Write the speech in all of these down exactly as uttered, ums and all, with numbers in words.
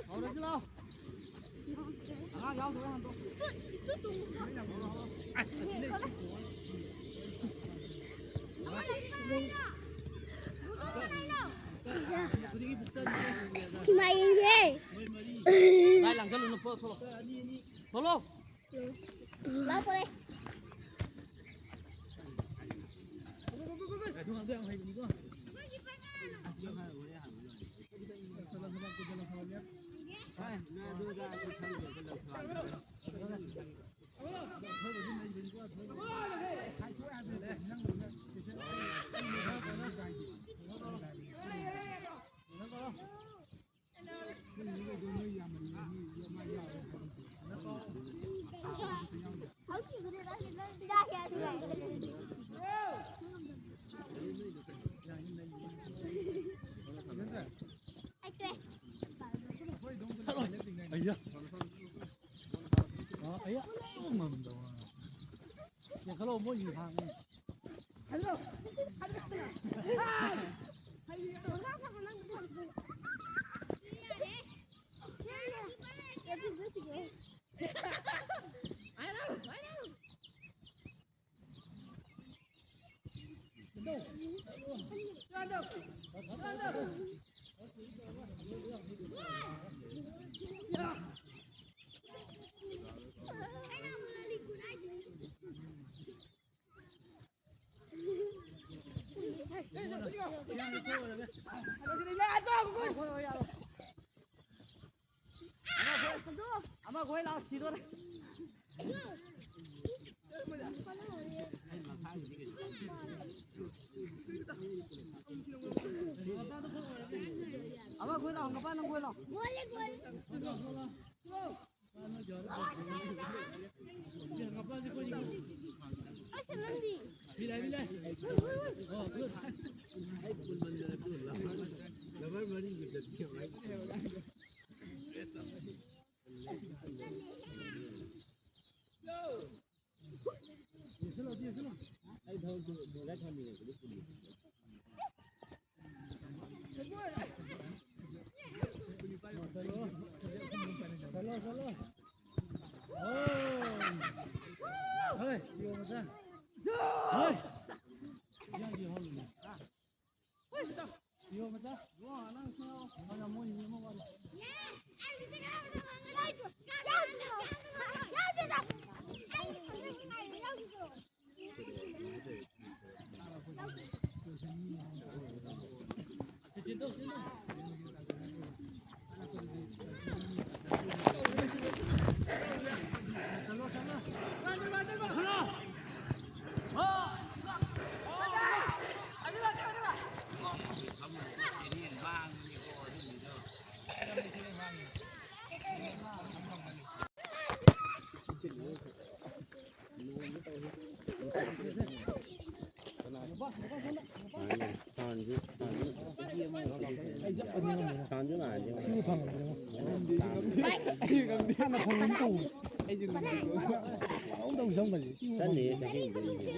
ꯍꯧꯔꯁꯤ ꯂꯥꯎ꯫ ꯑꯉꯥꯡ ꯌꯥꯎꯗꯕ ꯍꯟꯗꯣꯛ꯫ ꯁꯤꯃꯥ ꯌꯦꯡꯁꯦ꯫ ꯚꯥꯏ, ꯂꯥꯡꯁꯜꯂꯨꯅꯨ, ꯄꯣꯠ ꯊꯣꯛꯂꯣ꯫ ꯊꯣꯛꯂꯣ꯫ ꯂꯥꯛꯄꯔꯦ꯫ ꯑꯩꯌꯥ꯫ ꯑꯥ, ꯑꯩꯌꯥ꯫ ꯉꯝꯗꯕ꯫ ꯌꯥꯡꯈꯠꯂꯣ, ꯃꯣꯏꯒꯤ ꯍꯥꯡꯉꯦ꯫ ꯑꯃ ꯈꯣꯏ ꯂꯥꯛꯑꯣ, ꯁꯤꯗꯣꯔꯦ꯫ ꯑꯃ ꯈꯣꯏ ꯂꯥꯛꯑꯣ, ꯃꯄꯥ ꯅꯪ ꯈꯣꯏ ꯂꯥꯛꯑꯣ꯫ ꯁꯥꯟꯁꯨ ꯅꯥꯟꯗꯦ꯫ ꯁꯤꯕꯨ ꯐꯪꯉꯝꯗ꯭ꯔꯦ꯫ ꯑꯩꯁꯨ ꯉꯝꯗꯦ꯫ ꯍꯥꯟꯅ ꯐꯪꯉꯝ ꯇꯧꯕꯅꯦ꯫ ꯑꯩꯁꯨ ꯉꯝꯗꯦ꯫ ꯑꯃꯨꯛꯇꯪ ꯆꯪꯕꯁꯦ ꯁꯤꯕꯨ ꯐꯪꯉꯝꯗ꯭ꯔꯦ꯫ ꯆꯠꯅꯤꯌꯦ ꯆꯍꯤꯗꯨꯗꯤ꯫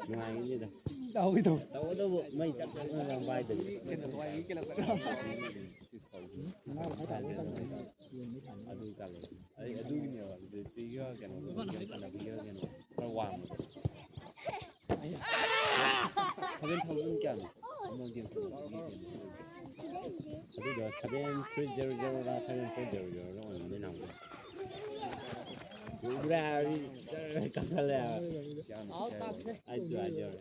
ꯅꯨꯡꯉꯥꯏꯒꯅꯤꯗ꯫ ꯇꯧꯏ ꯇꯧꯏ꯫ ꯇꯧꯕꯇꯕꯨ ꯃꯩ ꯆꯞ ꯆꯞꯅ ꯂꯪꯕ ꯍꯥꯏꯗꯨꯅꯤ꯫ ꯀꯩꯅꯣ ꯊꯋꯥꯏꯒꯤ ꯀꯩꯅꯣ ꯇꯧꯔꯦ꯫ ꯑꯗꯨ ꯇꯜꯂꯦ꯫ ꯑꯩ ꯑꯗꯨꯒꯤꯅꯦꯕ ꯖꯦꯄꯤꯒ ꯀꯩꯅꯣꯒ ꯒꯦꯝ ꯁꯥꯟꯅꯕꯒꯤꯒ ꯀꯩꯅꯣ ꯈꯔ ꯋꯥꯡꯕꯗꯣ꯫ ꯁꯚꯦꯟ ꯊꯥꯎꯖꯟ ꯀꯌꯥꯅꯣ? ꯑꯃ ꯒꯦꯝ ꯁꯥꯟꯅꯕꯒꯤ ꯀꯩꯅꯣ꯫ ꯑꯗꯨꯗꯣ ꯁꯚꯦꯟ ꯊ꯭ꯔꯤ ꯖꯦꯔꯣ ꯖꯦꯔꯣꯔ ꯁꯚꯦꯟ ꯐꯣꯔ ꯖꯦꯔꯣ ꯖꯦꯔꯣꯔ ꯑꯣꯏꯔꯝꯒꯅꯤ ꯅꯍꯥꯟꯃꯨꯛ꯫ ꯎꯕ꯭ꯔꯥ? ꯀꯛꯊꯠꯂꯦ ꯍꯥꯏꯕ꯫ ꯑꯩꯁꯨ ꯍꯥꯏꯖꯔꯦ꯫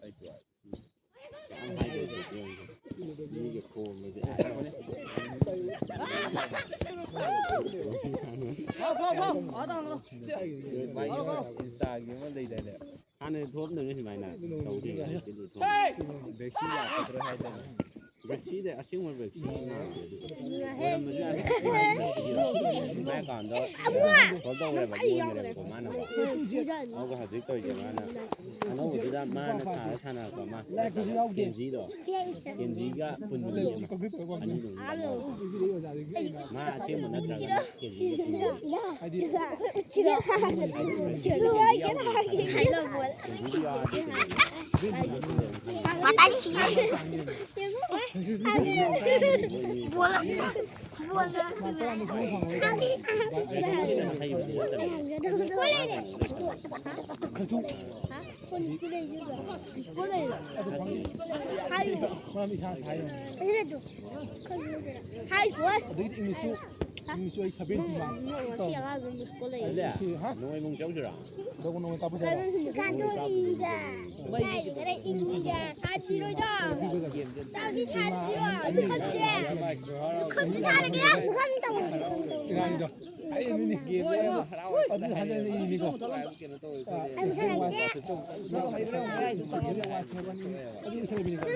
ꯑꯩꯁꯨ ꯍꯥꯏ-, ꯀꯌꯥꯝ ꯍꯥꯏꯗꯣꯏꯅꯣ ꯌꯦꯡꯉꯨ꯫ ꯃꯤꯒ ꯈꯣꯝꯕꯁꯦ꯫ ꯃꯥꯒꯤ ꯏꯟꯁꯇꯥꯒꯤ ꯑꯃ ꯂꯩꯗꯥꯏꯅꯦ? ꯍꯥꯟꯅꯗꯤ ꯊꯣꯛꯑꯝꯗꯕꯅꯤ ꯁꯨꯃꯥꯏꯅ ꯇꯧꯗꯦ꯫ ꯍꯧꯖꯤꯛꯇꯤ ꯊꯣꯛꯑꯦ꯫ ꯕꯦꯛꯁꯤ ꯂꯥꯛꯀꯗ꯭ꯔꯥ ꯍꯥꯏꯗꯅ꯫ ꯕꯦꯛꯁꯤꯗ ꯑꯁꯦꯡꯕ ꯕꯦꯛꯁꯤ ꯃꯥꯜꯂꯦ꯫ ꯑꯣꯏꯔꯝꯕꯁꯨ ꯌꯥꯏ꯫ ꯃꯥꯏ ꯑꯦꯀꯥꯎꯟꯗꯣ ꯐꯣꯜ ꯇꯧꯈ꯭ꯔꯦꯕ, ꯌꯣꯟꯈ꯭ꯔꯦꯕꯀꯣ ꯃꯥꯅꯀꯣ꯫ ꯑꯗꯨꯒ ꯍꯧꯖꯤꯛ ꯇꯧꯔꯤꯁꯦ ꯃꯥꯅ ꯑꯅꯧꯕꯗꯨꯗ ꯃꯥꯅ ꯁꯥꯔ ꯁꯥꯟꯅꯔꯛꯄ ꯑꯃ ꯀꯦꯟꯖꯤꯗꯣ꯫ ꯀꯦꯟꯖꯤꯒ ꯄꯨꯟꯕꯗꯨꯅꯦꯕ꯫ ꯑꯅꯤꯗꯨ ꯃꯥ ꯑꯁꯦꯡꯕ ꯅꯠꯇ꯭ꯔꯒꯅ ꯀꯦꯟꯖꯤꯒ ꯄꯨꯟꯕ꯫ ꯍꯥꯏꯗꯤ ꯃꯇꯥꯗꯤ ꯁꯤꯡꯉꯦ꯫ ꯕꯣꯜ ꯕꯣꯜ ꯃꯥ ꯇꯔꯥꯃꯨꯛ ꯐꯪꯕ ꯐꯪꯉꯣꯏ꯫ ꯃꯔꯝ ꯏꯁꯥꯅ ꯁꯥ ꯌꯦꯡꯉꯣ꯫ ꯍꯥꯏ ꯍꯣꯏ꯫ ꯑꯗꯒꯤꯗꯤ ꯏꯪꯂꯤꯁꯁꯨ, ꯏꯪꯂꯤꯁꯁꯨ ꯑꯩ ꯁꯚꯦꯟꯇꯤ ꯃꯥꯔꯛ ꯇꯧꯔꯦ꯫ ꯁꯤ ꯑꯉꯥꯡꯗꯨ ꯃꯤꯁꯀꯣꯜ ꯂꯩ꯫ ꯁꯤ, ꯍꯥ? ꯅꯣꯡꯃꯩ ꯑꯃꯨꯛ ꯆꯧꯁꯤꯔꯣ? ꯂꯧꯕ ꯅꯣꯡꯃꯩ ꯀꯥꯞꯄ ꯆꯠꯂꯣ꯫ ꯀꯥꯗꯣꯔꯤꯗ꯫ ꯀꯥꯏꯗꯔꯦ ꯏꯪꯂꯤꯁ꯫ ꯁꯥꯁꯤꯔꯣꯏꯗꯣ꯫ ꯆꯥꯁꯤ ꯁꯥꯁꯤꯔꯣ꯫ ꯈꯨꯈꯞꯁꯦ꯫ ꯈꯨꯈꯞꯁꯦ ꯁꯥꯔꯒꯦ꯫ ꯈꯨꯈꯞ ꯇꯧ꯫ ꯏꯔꯥꯡꯗꯣ꯫ ꯑꯩ ꯃꯤꯅꯤ꯫ ꯑꯗꯨ ꯍꯟꯖꯟ ꯍꯟꯖꯟ ꯏꯅꯤꯀꯣ꯫ ꯑꯗꯨ ꯏꯁꯩ ꯃꯤꯅꯤꯀꯣ꯫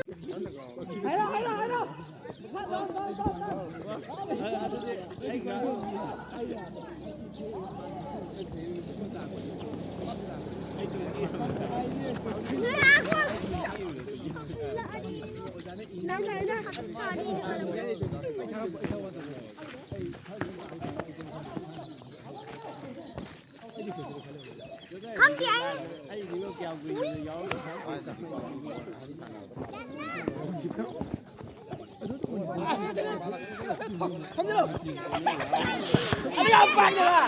ꯈꯪꯗꯦ ꯑꯩ꯫ ꯑꯩ ꯌꯥꯝ ꯄꯥꯏꯗꯕ꯫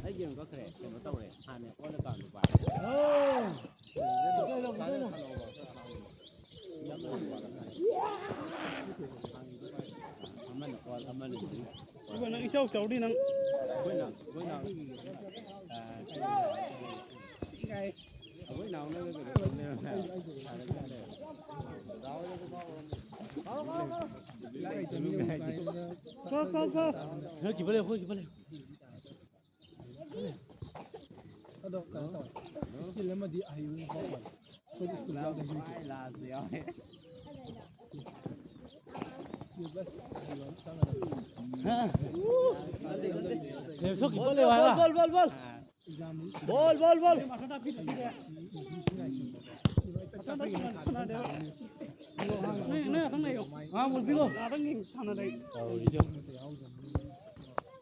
ꯑꯩꯒꯤ ꯑꯃ ꯀꯛꯈ꯭ꯔꯦ, ꯀꯩꯅꯣ ꯇꯧꯔꯦ, ꯍꯥꯟꯅ ꯑꯣꯜꯂꯀꯥꯟꯗ ꯄꯥꯏ꯫ ꯑꯃꯅ ꯑꯣꯜ, ꯑꯃꯅ ꯁꯤ꯫ ꯏꯕꯣ, ꯅꯪ ꯏꯆꯥꯎ ꯆꯥꯎꯗꯤ ꯅꯪ꯫ ꯑꯩꯈꯣꯏꯅ, ꯑꯩꯈꯣꯏꯅ, ꯑ, ꯑꯩꯈꯣꯏ ꯏꯅꯥꯎꯅꯒ ꯀꯩꯅꯣ ꯇꯧ ꯂꯩꯔꯝꯃꯦ ꯍꯥꯏꯕ꯫ ꯀꯣ, ꯀꯣ, ꯀꯣ꯫ ꯍꯣꯏ, ꯈꯤꯕ ꯂꯩꯌꯨ, ꯍꯣꯏ, ꯈꯤꯕ ꯂꯩꯌꯨ꯫ ꯑꯗꯣ ꯀꯩꯅꯣ ꯇꯧꯋꯦ, ꯁ꯭ꯀꯤꯜ ꯑꯃꯗꯤ ꯑꯍꯩꯕ ꯅꯨꯄꯥ ꯑꯣꯏ꯫ ꯑꯩꯈꯣꯏꯗꯤ ꯁ꯭ꯀꯤꯜ ꯌꯥꯎꯗꯦ, ꯍꯧꯖꯤꯛꯇꯤ꯫ ꯂꯥꯁꯇ ꯌꯥꯎꯋꯦ꯫ ꯁ꯭ꯀꯤꯜ ꯄ꯭ꯂꯁ ꯑꯍꯩꯕ ꯑꯃ ꯆꯪꯒꯗꯕꯅꯤ꯫ ꯂꯦꯞꯁꯣ, ꯀꯤꯄꯔ ꯂꯩꯌꯨ ꯍꯥꯏꯕ꯫ ꯕꯣꯜ, ꯕꯣꯜ, ꯕꯣꯜ, ꯕꯣꯜ꯫ ꯑꯦꯛꯖꯥꯝꯗꯤ ꯕꯣꯜ, ꯕꯣꯜ, ꯕꯣꯜ꯫ ꯅꯣꯏ, ꯅꯣꯏ ꯉꯥꯛꯇꯪ ꯂꯩꯌꯣ꯫ ꯉꯥꯏꯍꯥꯛ ꯃꯨꯠꯄꯤꯈꯣ꯫ ꯉꯥꯛꯇꯪ ꯌꯦꯡ ꯁꯥꯟꯅꯔꯛꯏ꯫ ꯇꯧꯔꯤꯁꯦ꯫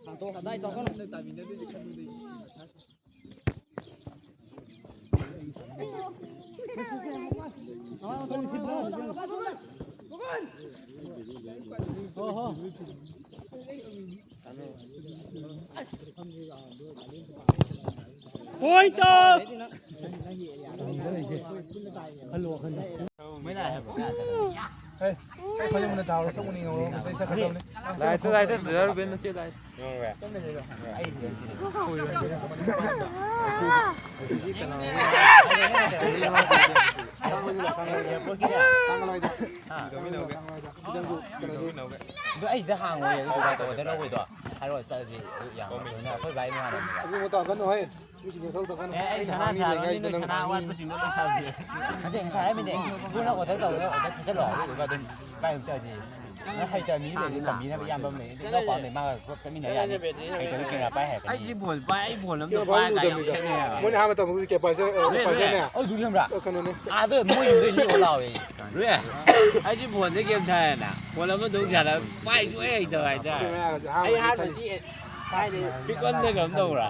ꯇꯥꯟꯊꯣꯛ, ꯑꯗꯥꯏ ꯇꯧꯀꯅꯨ꯫ Point off! ꯈꯜꯂꯣ, ꯋꯥꯈꯜꯗ꯫ ꯂꯥꯏꯠꯇ, ꯂꯥꯏꯠꯇ, ꯗꯥ ꯔꯨꯕꯦꯟ ꯅꯆꯦ ꯂꯥꯏꯠ꯫ ꯑꯗꯣ ꯑꯩ ꯁꯤꯗ ꯍꯥꯡꯉꯣꯏ, ꯑꯗꯨ ꯀꯩꯅꯣ ꯇꯧꯕꯗ ꯂꯧꯕꯩꯗꯣ꯫ ꯍꯥꯏꯔꯛꯑꯣ, ꯆꯠꯂꯁꯤ꯫ ꯌꯥꯝ ꯐꯕꯅꯦ꯫ ꯑꯩꯈꯣꯏ ꯚꯥꯏ ꯃꯌꯥꯝ ꯑꯃꯒ꯫ ꯑꯗꯨ ꯃꯇꯧ ꯀꯟꯅ ꯍꯣꯏ꯫ ꯃꯤꯁꯤꯡꯗꯣ ꯊꯧ ꯇꯧꯀꯅꯨ꯫ ꯑꯦ, ꯑꯩ ꯑꯩꯅ ꯁꯅꯥ ꯍꯥꯡꯉꯤ ꯁꯥꯔꯣꯏ, ꯂꯩꯉꯩꯗ ꯅꯣꯏ ꯅꯪ ꯁꯅꯥ ꯍꯥꯡꯉꯤ꯫ ꯑꯋꯥꯠꯄꯁꯤꯡꯗꯣ ꯂꯣꯏ ꯁꯥꯕꯤꯔꯦ꯫ ꯅꯠꯇꯦ, ꯉꯁꯥꯏ ꯍꯥꯏꯃꯤꯅꯦ꯫ ꯄꯨꯟꯅ ꯑꯣꯔꯗꯔ ꯇꯧꯔꯒ ꯑꯣꯔꯗꯔ ꯊꯥꯖꯤꯜꯂꯣ, ꯑꯗꯨꯗꯨꯒ ꯑꯗꯨꯝ ꯀꯥꯏ ꯑꯗꯨꯝ ꯆꯠꯂꯁꯤ꯫ ꯅꯪ ꯍꯩꯇꯕ ꯃꯤ ꯂꯩꯔꯗꯤ ꯇꯝꯕꯤꯅꯕ ꯏꯌꯥꯝꯕ ꯑꯃ ꯂꯩ꯫ ꯏꯅꯥꯎꯄꯥ ꯑꯃ ꯂꯩ, ꯃꯥꯒ ꯄꯨꯂꯞ ꯆꯠꯃꯤꯟꯅ ꯌꯥꯅꯤ꯫ ꯍꯩꯇꯕ ꯀꯦꯃꯦꯔꯥ ꯄꯥꯏ ꯍꯥꯏꯔꯛꯀꯅꯤ꯫ ꯑꯩꯗꯤ ꯕꯣꯜ ꯄꯥꯏ, ꯑꯩ ꯕꯣꯜ ꯑꯝꯇ ꯄꯥꯏ ꯀꯥꯏꯅ ꯌꯥꯝ ꯈꯦꯠꯅꯩ ꯍꯥꯏꯕ꯫ ꯃꯣꯏꯅ ꯑꯍꯥꯟꯕ ꯇꯝꯕꯗꯨꯗꯤ ꯀꯦꯄꯥꯏꯁꯔ, ꯑꯦ, ꯀꯦꯄꯥꯏꯁꯔꯅꯦ꯫ ꯑꯣꯏ, ꯑꯗꯨꯗꯤ ꯈꯪꯕ꯭ꯔꯥ? ꯑꯣ, ꯀꯩꯅꯣꯅꯦ꯫ ꯑꯥꯗ ꯃꯣꯏ ꯌꯨꯝꯗ ꯅꯤꯛꯑꯣ ꯂꯥꯎꯋꯦ꯫ ꯂꯣꯏ꯫ ꯑꯩꯗꯤ ꯕꯣꯜꯗ ꯒꯦꯝ ꯁꯥꯟꯅꯩꯅ꯫ ꯕꯣꯜ ꯑꯃ ꯑꯗꯨꯝ ꯁꯥꯟꯅ ꯄꯥꯏ ꯁꯨꯡꯍꯩ ꯍꯩꯇꯕ ꯍꯥꯏꯇꯥꯔꯦ꯫ ꯀꯦꯃꯦꯔꯥꯒꯁꯦ ꯑꯍꯥꯟꯕꯗꯤ ꯑꯩ ꯑꯍꯥꯟꯕ ꯈꯜꯂꯤ꯫ ꯁꯤ ꯀꯥꯏꯗꯩ? ꯄꯤꯛꯃꯟꯗ ꯀꯩꯅꯣꯝ ꯇꯧꯕ꯭ꯔꯥ?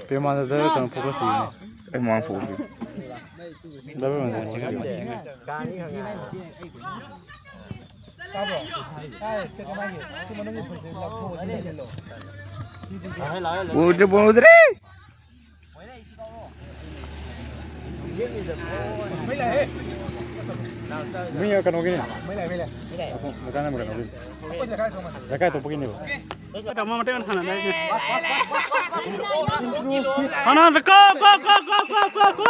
ꯄꯦꯃꯥꯟꯗꯗ ꯀꯩꯅꯣ ꯐꯣꯀꯁ ꯄꯤꯕꯅꯦ꯫ ꯑꯩ ꯃꯃꯥꯡ ꯐꯣꯀꯁ ꯄꯤꯕꯅꯦ꯫ ꯎꯗ꯭ꯔꯦ, ꯎꯗ꯭ꯔꯦ꯫ ꯃꯤ ꯀꯩꯅꯣꯒꯤꯅꯦ꯫ ꯑꯁꯣꯝ ꯂꯩꯀꯥꯏ ꯅꯝꯕꯔ ꯀꯩꯅꯣꯒꯤꯅꯦ꯫ ꯂꯩꯀꯥꯏ ꯑꯇꯣꯞꯄꯒꯤꯅꯦꯕ꯫ ꯇꯥꯃꯣ ꯃꯇꯦꯛ ꯑꯃ ꯁꯥꯟꯅꯗꯥꯏꯅꯦ꯫ ꯀꯅꯥ? ꯀꯣ, ꯀꯣ, ꯀꯣ꯫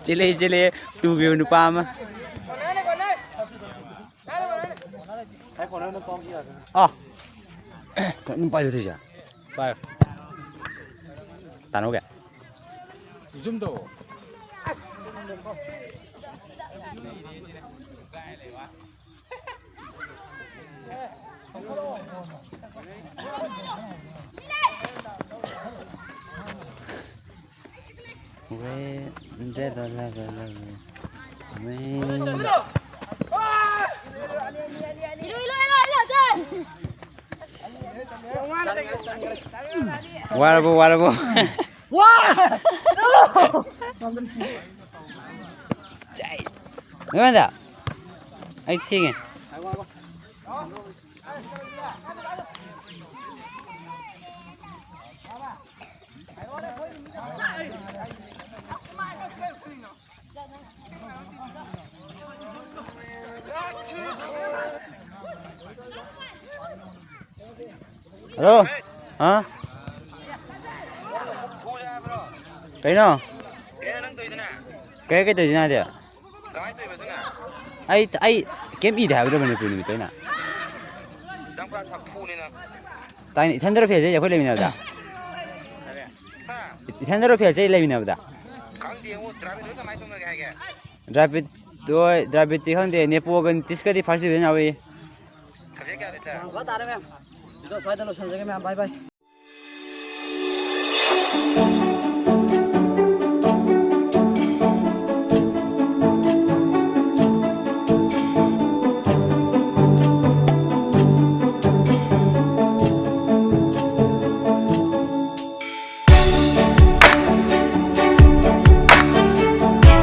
ꯆꯦꯜꯂꯛꯑꯦ, ꯆꯦꯜꯂꯛꯑꯦ, ꯇꯨꯈꯤꯕ ꯅꯨꯄꯥ ꯑꯃ꯫ ꯑꯥ, ꯀꯩꯅꯣ ꯄꯥꯏꯗꯣꯏꯁꯦ? ꯄꯥꯏꯌꯨ꯫ ꯇꯥꯟꯅꯧꯒꯦ꯫ ꯖꯨꯝ ꯇꯧ꯫ ꯋꯦ, ꯗꯦꯗ ꯂꯕ ꯂꯕ꯫ ꯋꯦ꯫ ꯋꯥꯔꯕꯣ, ꯋꯥꯔꯕꯣ? ꯋꯥ! ꯆꯥꯏ꯫ ꯅꯉꯣꯟꯗ? ꯑꯩ ꯁꯦꯡꯉꯦ꯫ ꯍꯜꯂꯣ꯫ ꯍꯥ? ꯀꯩꯅꯣ? ꯀꯩꯅꯣ ꯅꯪ ꯇꯧꯔꯤꯗꯨꯅ? ꯀꯩ ꯀꯩ ꯇꯧꯔꯤꯁꯤꯅ ꯍꯥꯏꯗꯤ? ꯀꯃꯥꯏꯅ ꯇꯧꯔꯤꯕ ꯑꯗꯨꯅ? ꯑꯩ ꯑꯩ ꯀꯩꯝ ꯏꯗꯦ ꯍꯥꯏꯕꯗꯣ ꯃꯅꯤꯄꯨꯔꯤ ꯅꯨꯃꯤꯠꯇ ꯑꯩꯅ꯫ ꯅꯪ ꯄꯨꯔꯥ ꯁꯥꯐꯨꯅꯤ ꯅꯪ꯫ ꯇꯥꯏꯅ ꯏꯊꯟꯗꯔꯣ ꯐꯦꯜꯁꯦ ꯑꯩꯈꯣꯏ ꯂꯩꯃꯤꯟꯅꯕꯗ? ꯍꯥ? ꯏꯊꯟꯗꯔꯣ ꯐꯦꯜꯁꯦ ꯑꯩ ꯂꯩꯃꯤꯟꯅꯕꯗ? ꯈꯪꯗꯦ, ꯑꯃꯨꯛ ꯗ꯭ꯔꯥꯏꯚꯔ ꯂꯣꯏ ꯀꯃꯥꯏꯅ ꯇꯧꯅꯒꯦ ꯍꯥꯏꯒꯦ? ꯗ꯭ꯔꯥꯏꯚꯤꯠ ꯍꯣꯏ, ꯗ꯭ꯔꯥꯏꯚꯤꯠꯇꯤ ꯈꯪꯗꯦ, ꯅꯦꯄꯣꯒ ꯅꯤꯇꯤꯁꯀꯗꯤ ꯐꯥꯔꯁ ꯗꯤꯕꯤꯖꯟ ꯌꯥꯎꯏ꯫ ꯁꯕꯖꯦꯛ ꯀꯌꯥ ꯂꯩꯇ꯭ꯔꯦ? ꯇꯥꯔꯦ ꯃꯌꯥꯝ꯫ ꯚꯤꯗꯤꯑꯣ ꯁ꯭ꯋꯥꯏꯗ ꯂꯣꯏꯁꯤꯟꯖꯔꯒꯦ ꯃꯌꯥꯝ꯫ ꯕꯥꯏ ꯕꯥꯏ꯫